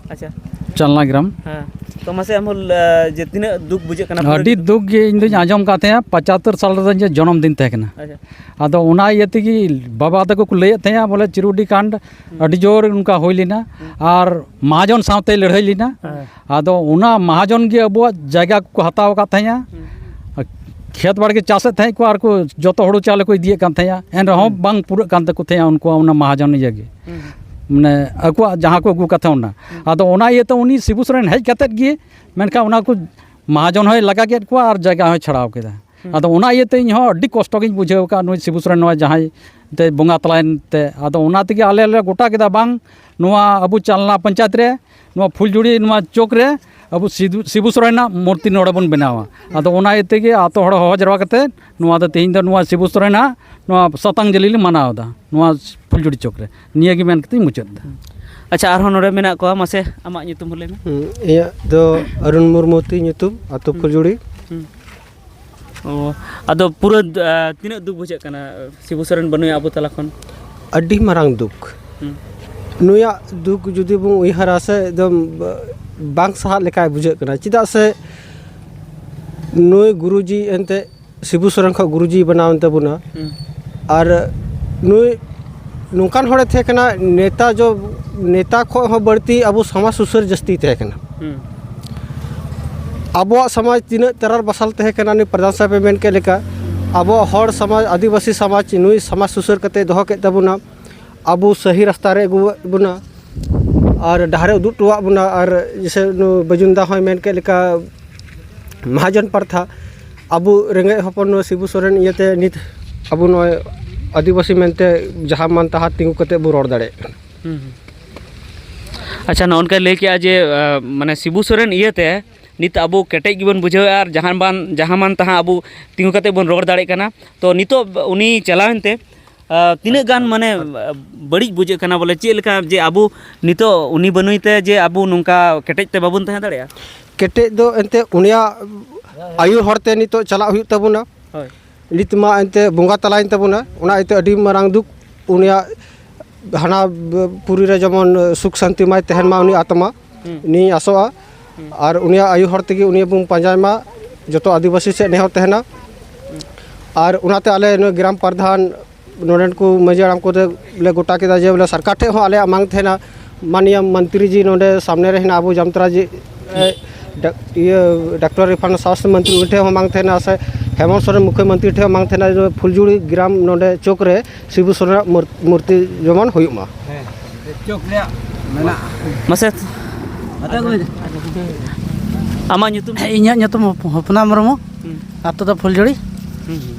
ᱟᱪᱪᱷᱟ᱾ ᱪᱟᱞᱱᱟ ᱜᱨᱟᱢ᱾ ᱦᱮᱸ᱾ ᱛᱚ ᱢᱟᱥᱮ ᱟᱢ ᱦᱚᱸ, ᱮ, ᱡᱮ ᱛᱤᱱᱟᱹᱜ ᱫᱩᱠ ᱵᱩᱡᱷᱟᱹᱜ ᱠᱟᱱᱟ ᱯᱩᱨᱟᱹ ᱟᱹᱰᱤ ᱡᱩᱫᱤ ᱫᱩᱠ ᱜᱮ᱾ ᱤᱧ ᱫᱩᱧ ᱟᱸᱡᱚᱢ ᱠᱟᱫ ᱛᱟᱦᱮᱸᱜᱼᱟ, ᱯᱚᱸᱪᱟᱛᱛᱳᱨ ᱥᱟᱞ ᱨᱮᱫᱚ ᱤᱧᱟᱹᱜ ᱡᱚᱱᱚᱢ ᱫᱤᱱ ᱛᱟᱦᱮᱸ ᱠᱟᱱᱟ᱾ ᱟᱪᱪᱷᱟ᱾ ᱟᱫᱚ ᱚᱱᱟ ᱤᱭᱟᱹ ᱛᱮᱜᱮ ᱵᱟᱵᱟ ᱛᱟᱠᱚ ᱠᱚ ᱞᱟᱹᱭᱮᱫ ᱛᱟᱦᱮᱸᱜᱼᱟ, ᱵᱚᱞᱮ ᱪᱤᱨᱩᱰᱤ ᱠᱟᱱᱰ ᱦᱩᱸ᱾ ᱟᱹᱰᱤ ᱡᱳᱨ ᱚᱱᱠᱟ ᱦᱩᱭ ᱞᱮᱱᱟ᱾ ᱦᱩᱸ᱾ ᱟᱨ ᱢᱟᱦᱟᱡᱚᱱ ᱥᱟᱶᱛᱮᱭ ᱞᱟᱹᱲᱦᱟᱹᱭ ᱞᱮᱱᱟ᱾ ᱦᱮᱸ᱾ ᱟᱫᱚ ᱚᱱᱟ ᱢᱟᱦᱟᱡᱚᱱ ᱜᱮ ᱟᱵᱚᱣᱟᱜ ᱡᱟᱭᱜᱟ ᱠᱚᱠᱚ ᱦᱟᱛᱟᱣ ᱟᱠᱟᱫ ᱛᱟᱦᱮᱸᱜᱼᱟ᱾ ᱦᱩᱸ᱾ ᱠᱷᱮᱛ ᱵᱟᱲᱜᱮ ᱪᱟᱥᱮᱫ ᱛᱟᱦᱮᱸᱫ ᱠᱚ ᱟᱨ ᱠᱚ ᱡᱚᱛᱚ ᱦᱩᱲᱩ ᱪᱟᱣᱞᱮ ᱠᱚ ᱤᱫᱤᱭᱮᱫ ᱠᱟᱱ ᱛᱟᱦᱮᱸᱜᱼᱟ, ᱮᱱ ᱨᱮᱦᱚᱸ ᱦᱩᱸ᱾ ᱵᱟᱝ ᱯᱩᱨᱟᱹᱜ ᱠᱟᱱ ᱛᱟᱠᱚ ᱛᱟᱦᱮᱸᱜᱼᱟ ᱩᱱᱠᱩᱣᱟᱜ ᱚᱱᱟ ᱢᱟᱦᱟᱡᱚᱱ ᱤᱭᱟᱹ ᱜᱮ᱾ ᱦᱩᱸ᱾ ᱢᱟᱱᱮ ᱟᱠᱚᱣᱟᱜ ᱡᱟᱦᱟᱸ ᱠᱚ ᱟᱹᱜᱩ ᱠᱟᱛᱷᱟ ᱚᱱᱟ᱾ ᱦᱩᱸ᱾ ᱟᱫᱚ ᱚᱱᱟ ᱤᱭᱟᱹᱛᱮ ᱩᱱᱤ ᱥᱤᱵᱩ ᱥᱚᱨᱮᱱ ᱦᱮᱡ ᱠᱟᱛᱮᱫ ᱜᱮ ᱢᱮᱱᱠᱷᱟᱱ ᱚᱱᱟ ᱠᱚ ᱢᱟᱦᱟᱡᱚᱱ ᱦᱚᱸᱭ ᱞᱟᱜᱟ ᱠᱮᱫ ᱠᱚᱣᱟ ᱟᱨ ᱡᱟᱭᱜᱟ ᱦᱚᱸᱭ ᱪᱷᱟᱲᱟᱣ ᱠᱮᱫᱟ᱾ ᱦᱩᱸ᱾ ᱟᱫᱚ ᱚᱱᱟ ᱤᱭᱟᱹᱛᱮ ᱤᱧ ᱦᱚᱸ ᱟᱹᱰᱤ ᱠᱚᱥᱴᱚ ᱜᱤᱧ ᱵᱩᱡᱷᱟᱹᱣ ᱟᱠᱟᱫᱼᱟ, ᱱᱩᱭ ᱥᱤᱵᱩ ᱥᱚᱨᱮᱱ ᱱᱚᱣᱟ ᱡᱟᱦᱟᱸᱭ ᱛᱮ ᱵᱚᱸᱜᱟ ᱛᱟᱞᱟᱭᱮᱱ ᱛᱮ᱾ ᱟᱫᱚ ᱚᱱᱟ ᱛᱮᱜᱮ ᱟᱞᱮ ᱞᱮ ᱜᱚᱴᱟ ᱠᱮᱫᱟ, ᱵᱟᱝ, ᱱᱚᱣᱟ ᱟᱵᱚ ᱪᱟᱞᱱᱟ ᱯᱚᱧᱪᱟᱭᱮᱛ ᱨᱮ ᱱᱚᱣᱟ ᱯᱷᱩᱞᱡᱩᱲᱤ ᱱᱚᱣᱟ ᱪᱚᱠ ᱨᱮ ᱟᱵᱚ ᱥᱤᱫᱩ, ᱥᱤᱵᱩ ᱥᱚᱨᱮᱱᱟᱜ ᱢᱩᱨᱛᱤ ᱱᱚᱰᱮ ᱵᱚᱱ ᱵᱮᱱᱟᱣᱟ᱾ ᱟᱫᱚ ᱚᱱᱟ ᱤᱭᱟᱹ ᱛᱮᱜᱮ ᱟᱛᱳ ᱦᱚᱲ ᱦᱚᱦᱚ ᱡᱟᱨᱣᱟ ᱠᱟᱛᱮ ᱱᱚᱣᱟ ᱫᱚ ᱛᱮᱦᱮᱧ ᱫᱚ ᱱᱚᱣᱟ ᱥᱤᱵᱩ ᱥᱚᱨᱮᱱᱟᱜ ᱱᱚᱣᱟ ᱥᱟᱛᱟᱝ ᱡᱟᱹᱞᱤ ᱞᱮ ᱢᱟᱱᱟᱣ ᱮᱫᱟ ᱱᱚᱣᱟ ᱯᱷᱩᱞᱡᱩᱲᱤ ᱪᱚᱠ ᱨᱮ᱾ ᱱᱤᱭᱟᱹ ᱜᱮ ᱢᱮᱱ ᱠᱟᱛᱮᱧ ᱢᱩᱪᱟᱹᱫ ᱮᱫᱟ᱾ ᱟᱪᱪᱷᱟ, ᱟᱨᱦᱚᱸ ᱱᱚᱰᱮ ᱢᱮᱱᱟᱜ ᱠᱚᱣᱟ, ᱢᱟᱥᱮ ᱟᱢᱟᱜ ᱧᱩᱛᱩᱢ ᱦᱚᱸ ᱞᱟᱹᱭ ᱢᱮ᱾ ᱦᱩᱸ, ᱤᱧᱟᱹᱜ ᱫᱚ ᱚᱨᱩᱱ ᱢᱩᱨᱢᱩ ᱛᱤᱧ ᱧᱩᱛᱩᱢ, ᱟᱹᱛᱩ ᱦᱩᱸ᱾ ᱯᱷᱩᱞᱡᱩᱲᱤ᱾ ᱦᱩᱸ᱾ ᱚ, ᱟᱫᱚ ᱯᱩᱨᱟᱹ, ᱟ, ᱛᱤᱱᱟᱹᱜ ᱫᱩᱠ ᱵᱩᱡᱷᱟᱹᱜ ᱠᱟᱱᱟ ᱥᱤᱵᱩ ᱥᱚᱨᱮᱱ ᱵᱟᱹᱱᱩᱭᱟ ᱟᱵᱚ ᱛᱟᱞᱟ ᱠᱷᱚᱱ? ᱟᱹᱰᱤ ᱢᱟᱨᱟᱝ ᱫᱩᱠ᱾ ᱦᱩᱸ᱾ ᱱᱩᱭᱟᱜ ᱫᱩᱠ ᱡᱩᱫᱤ ᱵᱚᱱ ᱩᱭᱦᱟᱹᱨᱟ ᱥᱮ, ᱮᱠᱫᱚᱢ ᱵᱟᱝ ᱥᱟᱦᱟᱜ ᱞᱮᱠᱟᱭ ᱵᱩᱡᱷᱟᱹᱜ ᱠᱟᱱᱟ᱾ ᱪᱮᱫᱟᱜ ᱥᱮ ᱱᱩᱭ ᱜᱩᱨᱩᱡᱤ ᱮᱱᱛᱮ ᱥᱤᱵᱩ ᱥᱚᱨᱮᱱ ᱠᱷᱚᱱ ᱜᱩᱨᱩᱡᱤ ᱵᱮᱱᱟᱣ ᱮᱱ ᱛᱟᱵᱚᱱᱟ᱾ ᱦᱩᱸ᱾ ᱟᱨ ᱱᱩᱭ ᱱᱚᱝᱠᱟᱱ ᱦᱚᱲᱮ ᱛᱟᱦᱮᱸ ᱠᱟᱱᱟ, ᱱᱮᱛᱟ ᱡᱚ, ᱱᱮᱛᱟ ᱠᱷᱚᱱ ᱦᱚᱸ ᱵᱟᱹᱲᱛᱤ ᱟᱵᱚ ᱥᱚᱢᱟᱡᱽ ᱥᱩᱥᱟᱹᱨ ᱡᱟᱹᱥᱛᱤ ᱛᱟᱦᱮᱸ ᱠᱟᱱᱟ᱾ ᱦᱩᱸ᱾ ᱟᱵᱚᱣᱟᱜ ᱥᱚᱢᱟᱡᱽ ᱛᱤᱱᱟᱹᱜ ᱛᱟᱨᱟᱨ ᱵᱟᱥᱟᱞ ᱛᱟᱦᱮᱸ ᱠᱟᱱᱟ, ᱱᱩᱭ ᱯᱨᱚᱫᱷᱟᱱ ᱥᱟᱦᱮᱵᱽ ᱮ ᱢᱮᱱ ᱠᱮᱫ ᱞᱮᱠᱟ, ᱟᱵᱚᱣᱟᱜ ᱦᱚᱲ ᱥᱚᱢᱟᱡᱽ, ᱟᱹᱫᱤᱵᱟᱹᱥᱤ ᱥᱚᱢᱟᱡᱽ ᱱᱩᱭ ᱥᱚᱢᱟᱡᱽ ᱥᱩᱥᱟᱹᱨ ᱠᱟᱛᱮ ᱫᱚᱦᱚ ᱠᱮᱫ ᱛᱟᱵᱚᱱᱟ᱾ ᱟᱵᱚ ᱥᱟᱹᱦᱤ ᱨᱟᱥᱛᱟ ᱨᱮ ᱟᱹᱜᱩ ᱵᱚᱱᱟ᱾ ᱟᱨ ᱰᱟᱦᱟᱨᱮ ᱩᱫᱩᱜ ᱦᱚᱴᱚᱣᱟᱜ ᱵᱚᱱᱟ᱾ ᱟᱨ ᱡᱮᱥᱮ ᱱᱩᱭ ᱵᱟᱹᱡᱩᱱ ᱫᱟ ᱦᱚᱸᱭ ᱢᱮᱱ ᱠᱮᱫ ᱞᱮᱠᱟ, ᱢᱟᱦᱟᱡᱚᱱ ᱯᱟᱨᱛᱷᱟ, ᱟᱵᱚ ᱨᱮᱸᱜᱮᱡ ᱦᱚᱯᱚᱱ ᱱᱩᱭ ᱥᱤᱵᱩ ᱥᱚᱨᱮᱱ ᱤᱭᱟᱹᱛᱮ ᱱᱤᱛ ᱟᱵᱚ ᱱᱚᱜᱼᱚᱭ ᱟᱹᱫᱤᱵᱟᱹᱥᱤ ᱢᱮᱱᱛᱮ ᱡᱟᱦᱟᱸ ᱢᱟᱱ ᱛᱟᱦᱟᱸ ᱛᱤᱸᱜᱩ ᱠᱟᱛᱮ ᱵᱚ ᱨᱚᱲ ᱫᱟᱲᱮᱭᱟᱜ ᱠᱟᱱᱟ᱾ ᱦᱩᱸ, ᱦᱩᱸ᱾ ᱟᱪᱪᱷᱟ, ᱱᱚᱜᱼᱚ ᱱᱚᱝᱠᱟᱭ ᱞᱟᱹᱭ ᱠᱮᱜᱼᱟ ᱡᱮ, ᱟ, ᱢᱟᱱᱮ ᱥᱤᱵᱩ ᱥᱚᱨᱮᱱ ᱤᱭᱟᱹᱛᱮ ᱱᱤᱛ ᱟᱵᱚ ᱠᱮᱴᱮᱡ ᱜᱮᱵᱚᱱ ᱵᱩᱡᱷᱟᱹᱣᱮᱫᱼᱟ ᱟᱨ ᱡᱟᱦᱟᱸ ᱵᱟᱝ, ᱡᱟᱦᱟᱸ ᱢᱟᱱ ᱛᱟᱦᱟᱸ ᱟᱵᱚ ᱛᱤᱸᱜᱩ ᱠᱟᱛᱮ ᱵᱚᱱ ᱨᱚᱲ ᱫᱟᱲᱮᱭᱟᱜ ᱠᱟᱱᱟ᱾ ᱛᱚ ᱱᱤᱛᱚᱜ ᱩᱱᱤ ᱪᱟᱞᱟᱣᱮᱱ ᱛᱮ, ᱟ, ᱛᱤᱱᱟᱹᱜ ᱜᱟᱱ ᱢᱟᱱᱮ, ᱟ, ᱵᱟᱹᱲᱤᱡ ᱵᱩᱡᱷᱟᱹᱜ ᱠᱟᱱᱟ? ᱵᱚᱞᱮ ᱪᱮᱫ ᱞᱮᱠᱟ ᱡᱮ ᱟᱵᱚ ᱱᱤᱛᱚᱜ ᱩᱱᱤ ᱵᱟᱹᱱᱩᱭ ᱛᱮ ᱡᱮ ᱟᱵᱚ ᱱᱚᱝᱠᱟ ᱠᱮᱴᱮᱡ ᱛᱮ ᱵᱟᱵᱚᱱ ᱛᱟᱦᱮᱸ ᱫᱟᱲᱮᱭᱟᱜᱼᱟ? ᱠᱮᱴᱮᱡ ᱫᱚ ᱮᱱᱛᱮ ᱩᱱᱤᱭᱟᱜ ᱟᱹᱭᱩᱨ ᱦᱚᱨ ᱛᱮ ᱱᱤᱛᱚᱜ ᱪᱟᱞᱟᱜ ᱦᱩᱭᱩᱜ ᱛᱟᱵᱚᱱᱟ᱾ ᱦᱳᱭ᱾ ᱱᱤᱛ ᱢᱟ ᱮᱱᱛᱮ ᱵᱚᱸᱜᱟ ᱛᱟᱞᱟᱭᱮᱱ ᱛᱟᱵᱚᱱᱟ, ᱚᱱᱟ ᱤᱭᱟᱹᱛᱮ ᱟᱹᱰᱤ ᱢᱟᱨᱟᱝ ᱫᱩᱠ᱾ ᱩᱱᱤᱭᱟᱜ ᱦᱟᱱᱟ ᱯᱩᱨᱤ ᱨᱮ ᱡᱮᱢᱚᱱ ᱥᱩᱠ ᱥᱟᱱᱛᱤ ᱢᱟᱭ ᱛᱟᱦᱮᱱ ᱢᱟ ᱩᱱᱤ ᱟᱛᱢᱟ, ᱦᱩᱸ᱾ ᱤᱧᱤᱧ ᱟᱥᱚᱜᱼᱟ᱾ ᱦᱩᱸ᱾ ᱟᱨ ᱩᱱᱤᱭᱟᱜ ᱟᱭᱩ ᱦᱚᱲ ᱛᱮᱜᱮ ᱩᱱᱤ ᱵᱚᱱ ᱯᱟᱸᱡᱟᱭ ᱢᱟ, ᱡᱚᱛᱚ ᱟᱹᱫᱤᱵᱟᱹᱥᱤ ᱥᱮᱫ ᱱᱮᱦᱚᱨ ᱛᱟᱦᱮᱱᱟ᱾ ᱦᱩᱸ᱾ ᱟᱨ ᱚᱱᱟᱛᱮ ᱟᱞᱮ ᱱᱩᱭ ᱜᱨᱟᱢ ᱯᱨᱚᱫᱷᱟᱱ, ᱱᱚᱰᱮᱱ ᱠᱚ ᱢᱟᱹᱡᱷᱤ ᱦᱟᱲᱟᱢ ᱠᱚᱛᱮ ᱞᱮ ᱜᱚᱴᱟ ᱠᱮᱫᱟ ᱡᱮ ᱵᱚᱞᱮ ᱥᱚᱨᱠᱟᱨ ᱴᱷᱮᱡ ᱦᱚᱸ ᱟᱞᱮᱭᱟᱜ ᱢᱟᱝ ᱛᱟᱦᱮᱱᱟ, ᱢᱟᱱᱱᱤᱭᱟ ᱢᱚᱱᱛᱨᱤ ᱡᱤ ᱱᱚᱰᱮ ᱥᱟᱢᱱᱮ ᱨᱮ ᱦᱮᱱᱟᱜ ᱟᱵᱚ ᱡᱟᱢᱛᱟᱨᱟ ᱡᱤ, ᱮ, ᱰᱟᱠ-, ᱤᱭᱟᱹ, ᱰᱟᱠᱛᱚᱨ ᱤᱨᱯᱷᱟᱱ ᱥᱟᱥᱛᱷ ᱢᱚᱱᱛᱨᱤ, ᱩᱱᱤ ᱴᱷᱮᱡ ᱦᱚᱸ ᱢᱟᱝ ᱛᱟᱦᱮᱱᱟ, ᱥᱮ ᱦᱮᱢᱚᱱᱛ ᱥᱚᱨᱮᱱ ᱢᱩᱠᱷᱭᱚ ᱢᱚᱱᱛᱨᱤ ᱴᱷᱮᱡ ᱦᱚᱸ ᱢᱟᱝ ᱛᱟᱦᱮᱱᱟ, ᱡᱮ ᱯᱷᱩᱞᱡᱩᱲᱤ ᱜᱨᱟᱢ ᱱᱚᱰᱮ ᱪᱚᱠ ᱨᱮ ᱥᱤᱵᱩ ᱥᱚᱨᱮᱱᱟᱜ ᱢᱩᱨ-, ᱢᱩᱨᱛᱤ ᱡᱮᱢᱚᱱ ᱦᱩᱭᱩᱜ ᱢᱟ᱾ ᱦᱮᱸ, ᱪᱚᱠ ᱨᱮᱭᱟᱜ ᱢᱮᱱᱟᱜᱼᱟ᱾ ᱢᱟᱥᱮ, ᱟᱢᱟᱜ ᱧᱩᱛᱩᱢ? ᱤᱧᱟᱹᱜ ᱧᱩᱛᱩᱢ ᱦᱚᱯ-, ᱦᱚᱯᱱᱟ ᱢᱩᱨᱢᱩ᱾ ᱦᱩᱸ᱾ ᱟᱛᱳ ᱫᱚ ᱯᱷᱩᱞᱡᱩᱲᱤ᱾ ᱦᱩᱸ, ᱦᱩᱸ᱾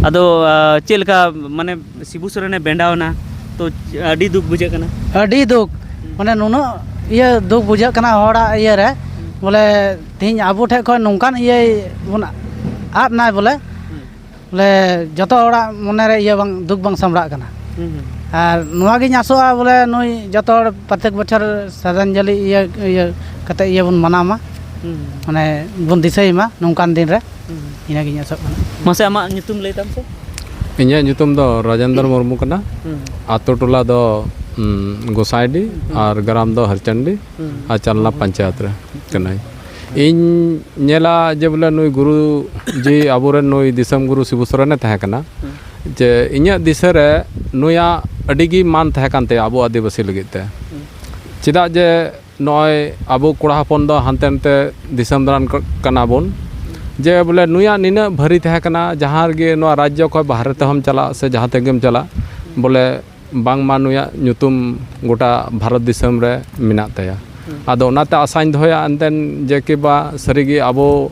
ᱟᱫᱚ, ᱟ, ᱪᱮᱫ ᱞᱮᱠᱟ, ᱢᱟᱱᱮ, ᱥᱤᱵᱩ ᱥᱚᱨᱮᱱᱮ ᱵᱮᱸᱰᱟᱣ ᱮᱱᱟ, ᱛᱚ ᱟᱹᱰᱤ ᱫᱩᱠ ᱵᱩᱡᱷᱟᱹᱜ ᱠᱟᱱᱟ᱾ ᱟᱹᱰᱤ ᱫᱩᱠ᱾ ᱦᱩᱸ᱾ ᱢᱟᱱᱮ, ᱱᱩᱱᱟᱹᱜ ᱤᱭᱟᱹ ᱫᱩᱠ ᱵᱩᱡᱷᱟᱹᱜ ᱠᱟᱱᱟ ᱦᱚᱲᱟᱜ ᱤᱭᱟᱹ ᱨᱮ᱾ ᱦᱩᱸ᱾ ᱵᱚᱞᱮ, ᱛᱮᱦᱮᱧ ᱟᱵᱚ ᱴᱷᱮᱡ ᱠᱷᱚᱱ ᱱᱚᱝᱠᱟᱱ ᱤᱭᱟᱹᱭ ᱵᱚᱱ ᱟᱫ ᱱᱟᱭ ᱵᱚᱞᱮ᱾ ᱦᱩᱸ᱾ ᱵᱚᱞᱮ ᱡᱚᱛᱚ ᱦᱚᱲᱟᱜ ᱢᱚᱱᱮ ᱨᱮ ᱤᱭᱟᱹ ᱵᱟᱝ, ᱫᱩᱠ ᱵᱟᱝ ᱥᱟᱢᱵᱲᱟᱜ ᱠᱟᱱᱟ᱾ ᱦᱩᱸ, ᱦᱩᱸ᱾ ᱟᱨ ᱱᱚᱣᱟ ᱜᱤᱧ ᱟᱥᱚᱜᱼᱟ ᱵᱚᱞᱮ ᱱᱩᱭ ᱡᱚᱛᱚ ᱦᱚᱲ ᱯᱨᱚᱛᱮᱠ ᱵᱚᱪᱷᱚᱨ ᱥᱨᱟᱫᱷᱟᱧᱡᱚᱞᱤ ᱤᱭᱟᱹ, ᱤᱭᱟᱹ ᱠᱟᱛᱮ ᱤᱭᱟᱹ ᱵᱚᱱ ᱢᱟᱱᱟᱣ ᱢᱟ, ᱦᱩᱸ, ᱦᱩᱸ᱾ ᱢᱟᱱᱮ ᱵᱚᱱ ᱫᱤᱥᱟᱹᱭ ᱢᱟ ᱱᱚᱝᱠᱟᱱ ᱫᱤᱱ ᱨᱮ᱾ ᱦᱩᱸ᱾ ᱤᱱᱟᱹᱜᱤᱧ ᱟᱥᱚᱜ ᱠᱟᱱᱟ᱾ ᱢᱟᱥᱮ ᱟᱢᱟᱜ ᱧᱩᱛᱩᱢ ᱞᱟᱹᱭ ᱛᱟᱢ ᱥᱮ? ᱤᱧᱟᱹᱜ ᱧᱩᱛᱩᱢ ᱫᱚ ᱨᱟᱡᱮᱱᱫᱨᱚ ᱢᱩᱨᱢᱩ ᱠᱟᱱᱟ᱾ ᱦᱩᱸ᱾ ᱟᱛᱳ ᱴᱚᱞᱟ ᱫᱚ, ᱩᱸ, ᱜᱚᱸᱥᱟᱭᱰᱤ ᱦᱩᱸ᱾ ᱟᱨ ᱜᱨᱟᱢ ᱫᱚ ᱦᱟᱨᱪᱟᱱᱰᱤ ᱦᱩᱸ᱾ ᱟᱨ ᱪᱟᱞᱱᱟ ᱦᱩᱸ᱾ ᱯᱚᱧᱪᱟᱭᱮᱛ ᱨᱮ ᱠᱟᱹᱱᱟᱹᱧ᱾ ᱤᱧ ᱧᱮᱞᱟ ᱡᱮ ᱵᱚᱞᱮ ᱱᱩᱭ ᱜᱩᱨᱩ ᱡᱤ ᱟᱵᱚᱨᱮᱱ ᱱᱩᱭ ᱫᱤᱥᱚᱢ ᱜᱩᱨᱩ ᱥᱤᱵᱩ ᱥᱚᱨᱮᱱᱮ ᱛᱟᱦᱮᱸ ᱠᱟᱱᱟ, ᱦᱩᱸ᱾ ᱡᱮ ᱤᱧᱟᱹᱜ ᱫᱤᱥᱟᱹ ᱨᱮ ᱱᱩᱭᱟᱜ ᱟᱹᱰᱤ ᱜᱮ ᱢᱟᱱ ᱛᱟᱦᱮᱸ ᱠᱟᱱ ᱛᱟᱭᱟ ᱟᱵᱚ ᱟᱹᱫᱤᱵᱟᱹᱥᱤ ᱞᱟᱹᱜᱤᱫ ᱛᱮ᱾ ᱦᱩᱸ᱾ ᱪᱮᱫᱟᱜ ᱡᱮ ᱱᱚᱜᱼᱚᱭ ᱟᱵᱚ ᱠᱚᱲᱟ ᱦᱚᱯᱚᱱ ᱫᱚ ᱦᱟᱱᱛᱮ ᱱᱟᱛᱮ ᱫᱤᱥᱚᱢ ᱫᱟᱬᱟᱱ ᱠᱚ, ᱠᱟᱱᱟ ᱵᱚᱱ, ᱡᱮ ᱵᱚᱞᱮ ᱱᱩᱭᱟᱜ ᱱᱤᱱᱟᱹᱜ ᱵᱷᱟᱹᱨᱤ ᱛᱟᱦᱮᱸ ᱠᱟᱱᱟ, ᱡᱟᱦᱟᱸ ᱨᱮᱜᱮ ᱱᱚᱣᱟ ᱨᱟᱡᱽᱡᱚ ᱠᱷᱚᱱ ᱵᱟᱦᱨᱮ ᱛᱮᱦᱚᱸᱢ ᱪᱟᱞᱟᱜ ᱥᱮ ᱡᱟᱦᱟᱸ ᱛᱮᱜᱮᱢ ᱪᱟᱞᱟᱜ, ᱵᱚᱞᱮ ᱵᱟᱝᱢᱟ ᱱᱩᱭᱟᱜ ᱧᱩᱛᱩᱢ ᱜᱚᱴᱟ ᱵᱷᱟᱨᱚᱛ ᱫᱤᱥᱚᱢ ᱨᱮ ᱢᱮᱱᱟᱜ ᱛᱟᱭᱟ᱾ ᱦᱩᱸ᱾ ᱟᱫᱚ ᱚᱱᱟᱛᱮ ᱟᱥᱟᱧ ᱫᱚᱦᱚᱭᱟ ᱮᱱᱛᱮᱱ ᱡᱮ ᱠᱤ ᱵᱟ ᱥᱟᱹᱨᱤᱜᱮ ᱟᱵᱚ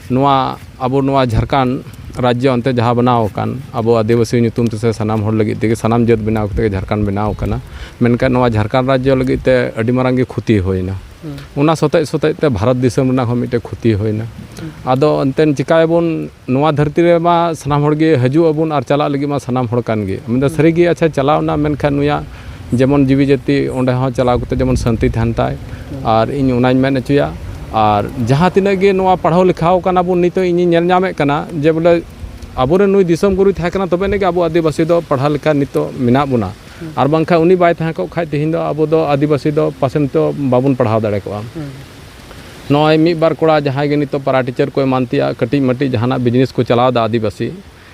ᱱᱚᱣᱟ, ᱟᱵᱚ ᱱᱚᱣᱟ ᱡᱷᱟᱲᱠᱷᱚᱸᱰ ᱨᱟᱡᱽᱡᱚ ᱚᱱᱛᱮ ᱡᱟᱦᱟᱸ ᱵᱮᱱᱟᱣ ᱟᱠᱟᱱ, ᱟᱵᱚ ᱟᱹᱫᱤᱵᱟᱹᱥᱤ ᱧᱩᱛᱩᱢ ᱛᱮ ᱥᱮ ᱥᱟᱱᱟᱢ ᱦᱚᱲ ᱞᱟᱹᱜᱤᱫ ᱛᱮᱜᱮ, ᱥᱟᱱᱟᱢ ᱡᱟᱹᱛ ᱵᱮᱱᱟᱣ ᱠᱟᱛᱮ ᱜᱮ ᱡᱷᱟᱲᱠᱷᱚᱸᱰ ᱵᱮᱱᱟᱣ ᱟᱠᱟᱱᱟ, ᱢᱮᱱᱠᱷᱟᱱ ᱱᱚᱣᱟ ᱡᱷᱟᱲᱠᱷᱚᱸᱰ ᱨᱟᱡᱽᱡᱚ ᱞᱟᱹᱜᱤᱫ ᱛᱮ ᱟᱹᱰᱤ ᱢᱟᱨᱟᱝ ᱜᱮ ᱠᱷᱚᱛᱤ ᱦᱩᱭᱱᱟ᱾ ᱦᱩᱸ᱾ ᱚᱱᱟ ᱥᱚᱛᱮᱡ ᱥᱚᱛᱮᱡ ᱛᱮ ᱵᱷᱟᱨᱚᱛ ᱫᱤᱥᱚᱢ ᱨᱮᱱᱟᱜ ᱦᱚᱸ ᱢᱤᱫᱴᱮᱡ ᱠᱷᱚᱛᱤ ᱦᱩᱭᱱᱟ᱾ ᱦᱩᱸ᱾ ᱟᱫᱚ ᱮᱱᱛᱮᱱ ᱪᱤᱠᱟᱭᱟᱵᱚᱱ, ᱱᱚᱣᱟ ᱫᱷᱟᱹᱨᱛᱤ ᱨᱮᱢᱟ ᱥᱟᱱᱟᱢ ᱦᱚᱲ ᱜᱮ ᱦᱤᱡᱩᱜ ᱟᱵᱚᱱ ᱟᱨ ᱪᱟᱞᱟᱜ ᱞᱟᱹᱜᱤᱫ ᱢᱟ ᱥᱟᱱᱟᱢ ᱦᱚᱲ ᱠᱟᱱ ᱜᱮ᱾ ᱢᱮᱱᱫᱚ ᱦᱩᱸ᱾ ᱥᱟᱹᱨᱤ ᱜᱮ, ᱟᱪᱪᱷᱟ, ᱪᱟᱞᱟᱣ ᱮᱱᱟ, ᱢᱮᱱᱠᱷᱟᱱ ᱱᱩᱭᱟᱜ ᱡᱮᱢᱚᱱ ᱡᱤᱣᱤ ᱡᱟᱹᱛᱤ ᱚᱸᱰᱮ ᱦᱚᱸ ᱪᱟᱞᱟᱣ ᱠᱟᱛᱮ ᱡᱮᱢᱚᱱ ᱥᱟᱹᱱᱛᱤ ᱛᱟᱦᱮᱱ ᱛᱟᱭ᱾ ᱦᱩᱸ᱾ ᱟᱨ ᱤᱧ ᱚᱱᱟᱧ ᱢᱮᱱ ᱦᱚᱪᱚᱭᱟ᱾ ᱟᱨ ᱡᱟᱦᱟᱸ ᱛᱤᱱᱟᱹᱜ ᱜᱮ ᱱᱚᱣᱟ ᱯᱟᱲᱦᱟᱣ ᱞᱮᱠᱷᱟᱣ ᱠᱟᱱᱟ ᱵᱚᱱ, ᱱᱤᱛᱚᱜ ᱤᱧᱤᱧ ᱧᱮᱞ ᱧᱟᱢᱮᱫ ᱠᱟᱱᱟ ᱡᱮ ᱵᱚᱞᱮ ᱟᱵᱚᱨᱮᱱ ᱱᱩᱭ ᱫᱤᱥᱚᱢ ᱜᱩᱨᱩᱭ ᱛᱟᱦᱮᱸ ᱠᱟᱱᱟ, ᱛᱚᱵᱮ ᱟᱹᱱᱤᱡ ᱜᱮ ᱟᱵᱚ ᱟᱹᱫᱤᱵᱟᱹᱥᱤ ᱫᱚ ᱯᱟᱲᱦᱟᱣ ᱞᱮᱠᱟ ᱱᱤᱛᱚᱜ ᱢᱮᱱᱟᱜ ᱵᱚᱱᱟ᱾ ᱦᱩᱸ᱾ ᱟᱨ ᱵᱟᱝᱠᱷᱟᱱ ᱩᱱᱤ ᱵᱟᱭ ᱛᱟᱦᱮᱸ ᱠᱚᱜ ᱠᱷᱟᱡ ᱛᱮᱦᱮᱧ ᱫᱚ ᱟᱵᱚ ᱫᱚ ᱟᱹᱫᱤᱵᱟᱹᱥᱤ ᱫᱚ ᱯᱟᱥᱮᱱ ᱛᱚ ᱵᱟᱵᱚᱱ ᱯᱟᱲᱦᱟᱣ ᱫᱟᱲᱮ ᱠᱚᱜᱼᱟ᱾ ᱦᱩᱸ᱾ ᱱᱚᱜᱼᱚᱭ ᱢᱤᱫ ᱵᱟᱨ ᱠᱚᱲᱟ ᱡᱟᱦᱟᱸᱭ ᱜᱮ ᱱᱤᱛᱚᱜ ᱯᱟᱨᱟ ᱴᱤᱪᱟᱨ ᱠᱚ ᱮᱢᱟᱱ ᱛᱮᱭᱟᱜ ᱠᱟᱹᱴᱤᱡ ᱢᱟᱹᱴᱤᱡ ᱡᱟᱦᱟᱱᱟᱜ ᱵᱤᱡᱽᱱᱮᱥ ᱠᱚ ᱪᱟᱞᱟᱣ ᱮᱫᱟ ᱟᱹᱫᱤᱵᱟᱹᱥᱤ,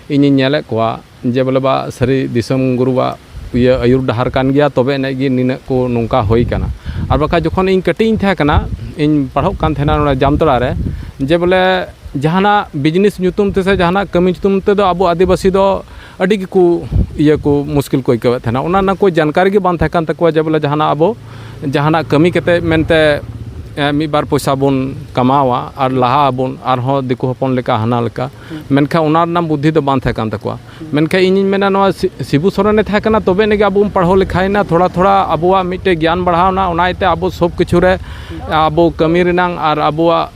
ᱤᱧᱤᱧ ᱧᱮᱞᱮᱫ ᱠᱚᱣᱟ ᱡᱮ ᱵᱚᱞᱮ ᱵᱟ ᱥᱟᱹᱨᱤ ᱫᱤᱥᱚᱢ ᱜᱩᱨᱩᱣᱟᱜ ᱤᱭᱟᱹ ᱟᱹᱭᱩᱨ ᱰᱟᱦᱟᱨ ᱠᱟᱱ ᱜᱮᱭᱟ, ᱛᱚᱵᱮ ᱮᱱᱮᱡ ᱜᱮ ᱱᱤᱱᱟᱹᱜ ᱠᱚ ᱱᱚᱝᱠᱟ ᱦᱩᱭ ᱠᱟᱱᱟ᱾ ᱟᱨ ᱵᱟᱠᱷᱟᱡ ᱡᱚᱠᱷᱚᱱ ᱤᱧ ᱠᱟᱹᱴᱤᱡ ᱤᱧ ᱛᱟᱦᱮᱸ ᱠᱟᱱᱟ, ᱤᱧ ᱯᱟᱲᱦᱟᱜ ᱠᱟᱱ ᱛᱟᱦᱮᱱᱟ ᱱᱚᱰᱮ ᱡᱟᱢᱛᱟᱲᱟ ᱨᱮ, ᱡᱮ ᱵᱚᱞᱮ ᱡᱟᱦᱟᱱᱟᱜ ᱵᱤᱡᱽᱱᱮᱥ ᱧᱩᱛᱩᱢ ᱛᱮ ᱥᱮ ᱡᱟᱦᱟᱱᱟᱜ ᱠᱟᱹᱢᱤ ᱧᱩᱛᱩᱢ ᱛᱮᱫᱚ ᱟᱵᱚ ᱟᱹᱫᱤᱵᱟᱹᱥᱤ ᱫᱚ ᱟᱹᱰᱤ ᱜᱮᱠᱚ ᱤᱭᱟᱹ ᱠᱚ ᱢᱩᱥᱠᱤᱞ ᱠᱚ ᱟᱹᱭᱠᱟᱹᱣᱮᱫ ᱛᱟᱦᱮᱱᱟ᱾ ᱚᱱᱟ ᱨᱮᱱᱟᱜ ᱠᱚ ᱡᱟᱱᱠᱟᱨᱤ ᱜᱮ ᱵᱟᱝ ᱛᱟᱦᱮᱸ ᱠᱟᱱ ᱛᱟᱠᱚᱣᱟ ᱡᱮ ᱵᱚᱞᱮ ᱡᱟᱦᱟᱱᱟᱜ ᱟᱵᱚ ᱡᱟᱦᱟᱱᱟᱜ ᱠᱟᱹᱢᱤ ᱠᱟᱛᱮ ᱢᱮᱱᱛᱮ, ᱮ, ᱢᱤᱫ ᱵᱟᱨ ᱯᱚᱭᱥᱟ ᱵᱚᱱ ᱠᱟᱢᱟᱣᱟ ᱟᱨ ᱞᱟᱦᱟᱜ ᱟᱵᱚᱱ ᱟᱨᱦᱚᱸ ᱫᱤᱠᱩ ᱦᱚᱯᱚᱱ ᱞᱮᱠᱟ ᱦᱟᱱᱟ ᱞᱮᱠᱟ᱾ ᱦᱩᱸ᱾ ᱢᱮᱱᱠᱷᱟᱱ ᱚᱱᱟ ᱨᱮᱱᱟᱜ ᱵᱩᱫᱽᱫᱷᱤ ᱫᱚ ᱵᱟᱝ ᱛᱟᱦᱮᱸ ᱠᱟᱱ ᱛᱟᱠᱚᱣᱟ᱾ ᱦᱩᱸ᱾ ᱢᱮᱱᱠᱷᱟᱱ ᱤᱧᱤᱧ ᱢᱮᱱᱟ ᱱᱚᱣᱟ ᱥᱤ-, ᱥᱤᱵᱩ ᱥᱚᱨᱮᱱᱮ ᱛᱟᱦᱮᱸ ᱠᱟᱱᱟ, ᱛᱚᱵᱮ ᱮᱱᱮ ᱜᱮ ᱟᱵᱚ ᱵᱚᱱ ᱯᱟᱲᱦᱟᱣ ᱞᱮᱠᱷᱟᱭᱮᱱᱟ, ᱛᱷᱚᱲᱟ ᱛᱷᱚᱲᱟ ᱟᱵᱚᱣᱟᱜ ᱢᱤᱫᱴᱮᱡ ᱜᱮᱭᱟᱱ ᱵᱟᱲᱦᱟᱣᱱᱟ, ᱚᱱᱟ ᱤᱭᱟᱹᱛᱮ ᱟᱵᱚ ᱥᱚᱵ ᱠᱤᱪᱷᱩ ᱨᱮ ᱟᱵᱚ ᱠᱟᱹᱢᱤ ᱨᱮᱱᱟᱝ ᱟᱨ ᱟᱵᱚᱣᱟᱜ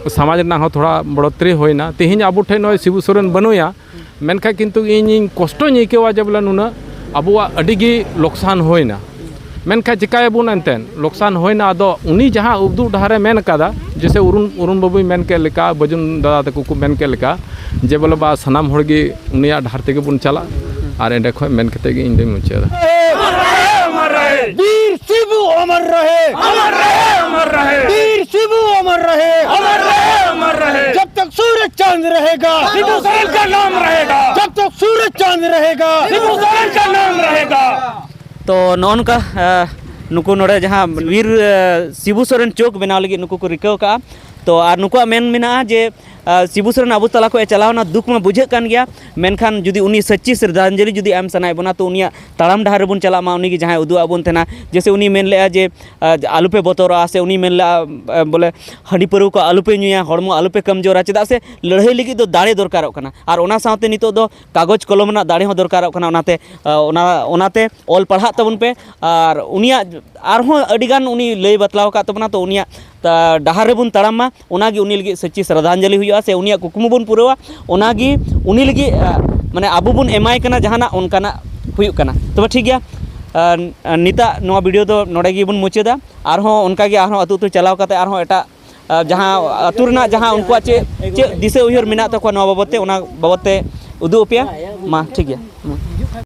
ᱥᱚᱢᱟᱡᱽ ᱨᱮᱱᱟᱜ ᱦᱚᱸ ᱛᱷᱚᱲᱟ ᱵᱚᱲᱚᱛᱨᱤ ᱦᱩᱭᱱᱟ᱾ ᱛᱮᱦᱮᱧ ᱟᱵᱚ ᱴᱷᱮᱱ ᱱᱚᱜᱼᱚᱭ ᱥᱤᱵᱩ ᱥᱚᱨᱮᱱ ᱵᱟᱹᱱᱩᱭᱟ, ᱢᱮᱱᱠᱷᱟᱱ ᱠᱤᱱᱛᱩ ᱤᱧᱤᱧ ᱠᱚᱥᱴᱚᱧ ᱟᱹᱭᱠᱟᱹᱣᱟ ᱡᱮ ᱵᱚᱞᱮ ᱱᱩᱱᱟᱹᱜ ᱟᱵᱚᱣᱟᱜ ᱟᱹᱰᱤ ᱜᱮ ᱞᱚᱠᱥᱟᱱ ᱦᱩᱭᱱᱟ᱾ ᱢᱮᱱᱠᱷᱟᱱ ᱪᱤᱠᱟᱹᱭᱟᱵᱚᱱ ᱮᱱᱛᱮᱫ, ᱞᱚᱠᱥᱟᱱ ᱦᱩᱭᱱᱟ᱾ ᱟᱫᱚ ᱩᱱᱤ ᱡᱟᱦᱟᱸ ᱩᱫᱩᱜ ᱰᱟᱦᱟᱨᱮ ᱢᱮᱱ ᱠᱟᱫᱟ, ᱡᱮᱭᱥᱮ ᱚᱨᱩᱱ, ᱚᱨᱩᱱ ᱵᱟᱹᱵᱩᱭ ᱢᱮᱱ ᱠᱮᱫ ᱞᱮᱠᱟ, ᱵᱟᱹᱡᱩᱱ ᱫᱟᱫᱟ ᱛᱟᱠᱚ ᱠᱚ ᱢᱮᱱ ᱠᱮᱫ ᱞᱮᱠᱟ, ᱡᱮ ᱵᱚᱞᱮ ᱵᱟ ᱥᱟᱱᱟᱢ ᱦᱚᱲ ᱜᱮ ᱩᱱᱤᱭᱟᱜ ᱰᱟᱦᱟᱨ ᱛᱮᱜᱮ ᱵᱚᱱ ᱪᱟᱞᱟᱜ᱾ ᱟᱨ ᱮᱸᱰᱮ ᱠᱷᱚᱱ ᱢᱮᱱ ᱠᱟᱛᱮ ᱜᱮ ᱤᱧ ᱫᱚᱧ ᱢᱩᱪᱟᱹᱫᱟ᱾ वीर शिबू अमर रहे। अमर रहे, अमर रहे। वीर शिबू अमर रहे। अमर रहे, अमर रहे। जब तक सूरज चांद रहेगा। शिबू सोरेन का नाम रहेगा। जब तक सूरज चांद रहेगा। शिबू सोरेन का नाम रहेगा। ᱛᱚ ᱱᱚᱜᱼᱚ ᱱᱚᱝᱠᱟ, ᱱᱩᱠᱩ ᱱᱚᱰᱮ ᱡᱟᱦᱟᱸ ᱵᱤᱨ ᱥᱤᱵᱩ ᱥᱚᱨᱮᱱ ᱪᱳᱠ ᱵᱮᱱᱟᱣ ᱞᱟᱹᱜᱤᱫ ᱱᱩᱠᱩ ᱠᱚ ᱨᱤᱠᱟᱹ ᱟᱠᱟᱫᱼᱟ᱾ ᱛᱚ ᱟᱨ ᱱᱩᱠᱩᱣᱟᱜ ᱢᱮᱱ ᱢᱮᱱᱟᱜᱼᱟ ᱡᱮ ᱥᱤᱵᱩ ᱥᱚᱨᱮᱱ ᱟᱵᱚ ᱛᱟᱞᱟ ᱠᱷᱚᱱ ᱮ ᱪᱟᱞᱟᱣᱱᱟ, ᱫᱩᱠ ᱢᱟ ᱵᱩᱡᱷᱟᱹᱜ ᱠᱟᱱ ᱜᱮᱭᱟ, ᱢᱮᱱᱠᱷᱟᱱ ᱡᱩᱫᱤ ᱩᱱᱤ ᱥᱟᱹᱪᱤ ᱥᱨᱚᱫᱷᱟᱧᱡᱚᱞᱤ ᱡᱩᱫᱤ ᱮᱢ ᱥᱟᱱᱟᱭᱮᱫ ᱵᱚᱱᱟ, ᱛᱚ ᱩᱱᱤᱭᱟᱜ ᱛᱟᱲᱟᱢ ᱰᱟᱦᱟᱨ ᱨᱮᱵᱚᱱ ᱪᱟᱞᱟᱜ ᱢᱟ, ᱩᱱᱤ ᱜᱮ ᱡᱟᱦᱟᱸᱭ ᱩᱫᱩᱜ ᱟᱵᱚᱱ ᱛᱟᱦᱮᱱᱟ᱾ ᱡᱮᱭᱥᱮ ᱩᱱᱤ ᱢᱮᱱ ᱞᱮᱫᱼᱟ ᱡᱮ ᱟᱞᱚᱯᱮ ᱵᱚᱛᱚᱨᱚᱜᱼᱟ, ᱥᱮ ᱩᱱᱤ ᱢᱮᱱ ᱞᱮᱫᱼᱟ ᱵᱚᱞᱮ ᱦᱟᱺᱰᱤ ᱯᱟᱹᱣᱨᱟᱹ ᱠᱚ ᱟᱞᱚᱯᱮ ᱧᱩᱭᱟ, ᱦᱚᱲᱢᱚ ᱟᱞᱚᱯᱮ ᱠᱟᱢᱡᱳᱨᱟ᱾ ᱪᱮᱫᱟᱜ ᱥᱮ ᱞᱟᱹᱲᱦᱟᱹᱭ ᱞᱟᱹᱜᱤᱫ ᱫᱚ ᱫᱟᱲᱮ ᱫᱚᱨᱠᱟᱨᱚᱜ ᱠᱟᱱᱟ, ᱟᱨ ᱚᱱᱟ ᱥᱟᱶᱛᱮ ᱱᱤᱛᱚᱜ ᱫᱚ ᱠᱟᱜᱚᱡᱽ ᱠᱚᱞᱚᱢ ᱨᱮᱱᱟᱜ ᱫᱟᱲᱮ ᱦᱚᱸ ᱫᱚᱨᱠᱟᱨᱚᱜ ᱠᱟᱱᱟ᱾ ᱚᱱᱟᱛᱮ ᱚᱱᱟ ᱚᱱᱟᱛᱮ ᱚᱞ ᱯᱟᱲᱦᱟᱜ ᱛᱟᱵᱚᱱ ᱯᱮ᱾ ᱟᱨ ᱩᱱᱤᱭᱟᱜ ᱟᱨᱦᱚᱸ ᱟᱹᱰᱤᱜᱟᱱ ᱩᱱᱤ ᱞᱟᱹᱭ ᱵᱟᱛᱞᱟᱣ ᱟᱠᱟᱫ ᱛᱟᱵᱚᱱᱟ, ᱛᱚ ᱩᱱᱤᱭᱟᱜ ᱰᱟᱦᱟᱨ ᱨᱮᱵᱚᱱ ᱛᱟᱲᱟᱢ ᱢᱟ, ᱚᱱᱟᱜᱮ ᱩᱱᱤ ᱞᱟᱹᱜᱤᱫ ᱥᱟᱹᱪᱤ ᱥᱨᱚᱫᱷᱟᱧᱡᱚᱞᱤ ᱦᱩᱭᱩᱜᱼᱟ, ᱥᱮ ᱩᱱᱤᱭᱟᱜ ᱠᱩᱠᱢᱩ ᱵᱚᱱ ᱯᱩᱨᱟᱹᱣᱟ᱾ ᱚᱱᱟᱜᱮ ᱩᱱᱤ ᱞᱟᱹᱜᱤᱫ ᱢᱟᱱᱮ ᱟᱵᱚ ᱵᱚᱱ ᱮᱢᱟᱭ ᱠᱟᱱᱟ, ᱡᱟᱦᱟᱱᱟᱜ ᱚᱱᱠᱟᱱᱟᱜ ᱦᱩᱭᱩᱜ ᱠᱟᱱᱟ᱾ ᱛᱚᱵᱮ ᱴᱷᱤᱠ ᱜᱮᱭᱟ, ᱱᱤᱛᱟᱜ ᱱᱚᱣᱟ ᱵᱷᱤᱰᱤᱭᱳ ᱫᱚ ᱱᱚᱰᱮ ᱜᱮᱵᱚᱱ ᱢᱩᱪᱟᱹᱫᱟ᱾ ᱟᱨᱦᱚᱸ ᱚᱱᱠᱟᱜᱮ ᱟᱨᱦᱚᱸ ᱟᱹᱛᱩ ᱟᱹᱛᱩ ᱪᱟᱞᱟᱣ ᱠᱟᱛᱮ ᱟᱨᱦᱚᱸ ᱮᱴᱟᱜ ᱡᱟᱦᱟᱸ ᱟᱹᱛᱩ ᱨᱮᱱᱟᱜ ᱡᱟᱦᱟᱸ ᱩᱱᱠᱩᱣᱟᱜ ᱪᱮᱫ ᱪᱮᱫ ᱫᱤᱥᱟᱹ ᱩᱭᱦᱟᱹᱨ ᱢᱮᱱᱟᱜ ᱛᱟᱠᱚᱣᱟ ᱱᱚᱣᱟ ᱵᱟᱵᱚᱫ ᱛᱮ, ᱚᱱᱟ ᱵᱟᱵᱚᱫ ᱛᱮ ᱩᱫᱩᱜ ᱟᱯᱮᱭᱟ᱾ ᱢᱟ ᱴᱷᱤᱠ ᱜᱮᱭᱟ᱾